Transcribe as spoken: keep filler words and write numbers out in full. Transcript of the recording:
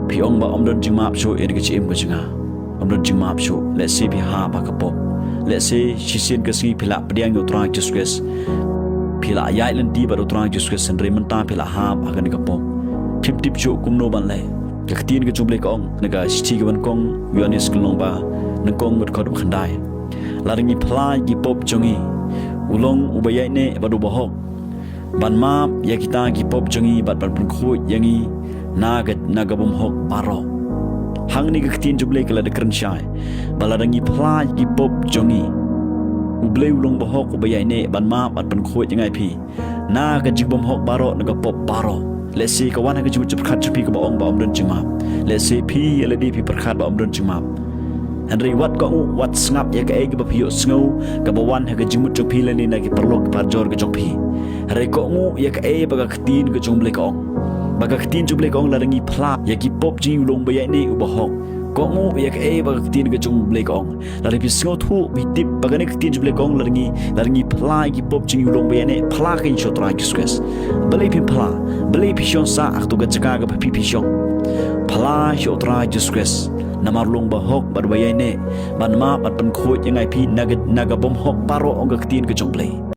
Phi ong ba ym don jingmap shuh ïa ka jingim ka jong nga. Ym don jingmap shuh. Lehse phi hap ha ka pop. Lehse shisien ka sngi phi la pdiang ïa u Trai Jisu Khrist. Phi la ïaid lynti bad u Trai Jisu Khrist, hynrei mynta phi la hap ha kane ka pop. Phim tip shuh kumno ban leh. Ka ktien ka jong U Blei ka ong na ka shithi kaba nyngkong Ïoannis ka lynnong ba nyngkong ka dkhot ba khyndai. Lada ngi phla ïa ki pop jong ngi, u long uba ïaineh bad uba hok ban map ïa kita ki pop jong ngi bad ban pynkhuid ïa ngi na ka, na ka bymhok baroh. Hangne ka ktien jong U Blei ka la da kren shai ba lada ngi phla ïa ki pop jong ngi, U Blei u long uba hok uba ïaineh ban map bad pynkhuid ïa ngi, phi, na ka jingbymhok baroh, na ka pop baroh. Lehse ka wan ha ka jingmut jingpyrkhat jong phi kaba ong ba ym don jingmap. Lehse phi ïa lade phi pyrkhat ba ym don jingmap. Hynrei wat kohnguh, wat sngap ïa kaei kaba phi ïohsngew kaba wan ha ka jingmut jong phi lane na ki paralok ki parajor ka jong phi. Hynrei kohnguh ïa kaei ba ka ktien ka jong U Blei ka ong. Ba ka ktien jong U Blei ka ong, lada ngi phla ïa ki pop jong ngi, u long uba ïaineh uba hok. Kohnguh ïa kaei ba ka ktien ka jong U Blei ka ong. Lada phi sngewthuh, phi tip ba kane ka ktien jong U Blei ka ong, lada ngi, lada ngi phla ïa ki pop jong ngi, u long uba ïaineh, phla kein sha u Trai Jisu Khrist. Balei phim phla? Balei phi shong sah ha kato ka jaka kaba phi, phi shong? Phla sha u Trai Jisu Khrist. Namar u long uba hok bad uba ïaineh ban map bad pynkhuid ïa ngi, phi, na ka, na ka bymhok baroh, ong ka ktien ka jong U Blei.